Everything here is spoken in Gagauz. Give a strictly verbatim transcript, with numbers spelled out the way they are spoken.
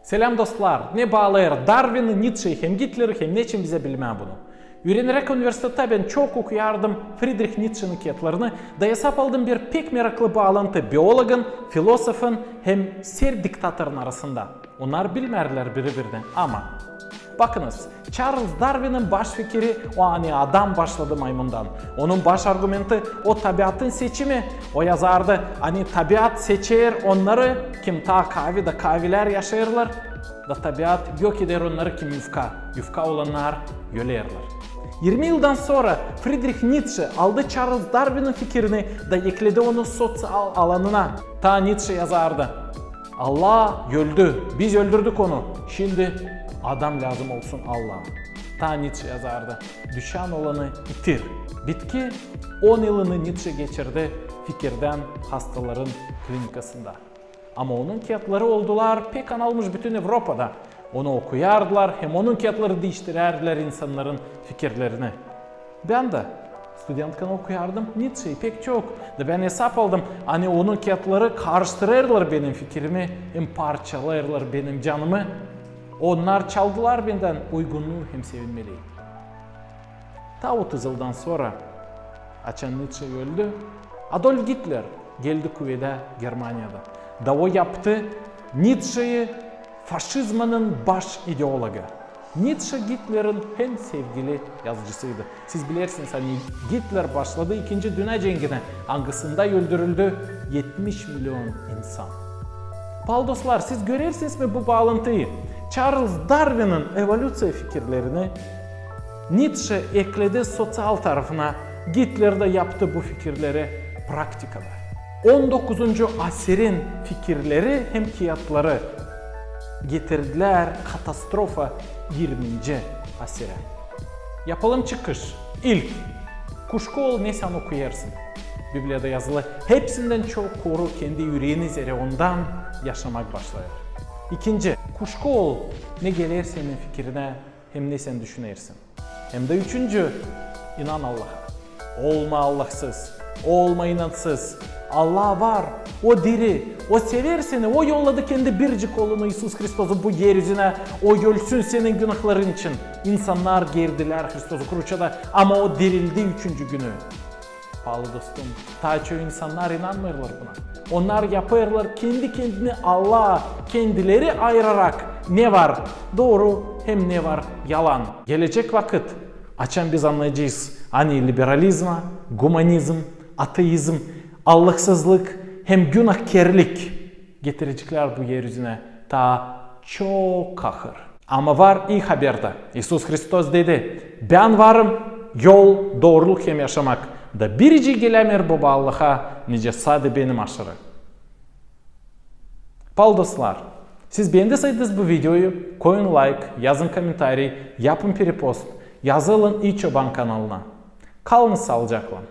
Selam, dostlar! Ne baalêêr Darwini, Nitşeyi hem Gitleri, hem neçin bizä bilmää bunu? Üüreneräk universitettä bän çok okuyardım Friedrih Nitşenin kiyatlarını, da esap aldım bir pek meraklı baalantı biologın, filosofun hem sert diktatorun arasında. Onnar bilmärlär biri-birini, ama bakınız, Çarlz Darwinin baş fikiri, o, ani adam başladı maymundan. Onun baş argumenti, o, tabiatın seçimi. O yazardı, ani tabiat seçer onnarı, kim taa kaavi da kaavilär yaşêêrlar, da tabiat yok eder onnarı, kim yufka, yufka olannar ölerlär. İrmi yıldan sora Friedrih Nitşe aldı Çarlz Darwinin fikirini da ekledi onu soţial alanına. Taa Nitşe yazardı: Allah öldü, biz öldürdük onu, şindi adam lääzım olsun Allaha. Taa Nitşe yazardı: düşän olanı itir. Bitki on yılını Nitşe geçirdi fikirdän hastaların klinikasında. Ama onun kiyatları oldular pek analmış bütün Evropada. Onu okuyardılar, hem onun kiyatları diiştirärdilär insannarın fikirlerini. Bän dä studentkana okuyardım Nitşeyi pek çok. Da bän esap aldım, ani onun kiyatları karıştırêrlar benim fikirimi hem parçalêêrlar benim canımı. Onnar çaldılar bendän uygunnuu hem sevinmelii. Taa otuz yıldan sora, açan Nitşe öldü, Adolf Gitler geldi kuvedä Germaniyada. Da o yaptı Nitşeyi faşizmanın baş ideologı. Nitşe Gitlerin en sevgili yazıcısıydı. Siz bilersiniz, ani Gitler başladı İkinci dünnä cenginä, angısında öldürüldü etmiş million insan. Paalı dostlar, siz görersiniz mi bu baalantıyı? Çarlz Darwinin evolüţiya fikirlerini Nitşe ekledi soţial tarafına, Gitler dä yaptı bu fikirleri praktikada. On dokuzuncu asirin fikirleri hem kiyatları getirdilär katastrofa irminci asirä. Yapalım çıkış. İlk, kuşku ol, ne sän okuyêrsın. Bibliyada yazılı, hepsindän çok koru kendi üreeni, zerä ondan yaşamak başlêêr. İkinci, kuşku ol, ne geler senin fikirinä hem ne sän düşünersin. Hem dä üçüncü, inan Allaha. Olma allahsız, olma inansız. Allah var, O diri, O sever seni, O yolladı kendi biricik Oolunu İisus Hristosu bu er üzünä, O ölsün senin günahların için. İnsannar gerdilär Hristosu kruçada, ama O dirildi üçüncü günü. Paalı dostum, taa çoyu insannar inanmêêrlar buna. Onnar yapêrlar kendi-kendini Allaha, kendileri ayırarak, ne var dooru hem ne var yalan. Gelecek vakıt, açan biz annayacez, ani liberalizma, gumanizm, ateizm, allahsızlık hem günahkerlik getireceklär bu er üzünä taa çok kahır. Ama var ii haber dä. İisus Hristos dedi: Bän varım yol, dooruluk hem yaşamak. Da biricii gelämeer Baba Allaha, nicä sade Benim aşırı. Paalı dostlar, siz beendiseydiniz bu videoyu, koyun layk, yazın komentariy, yapın perepost, yazılın İi Çoban kanalına. Kalınız saalıcaklan.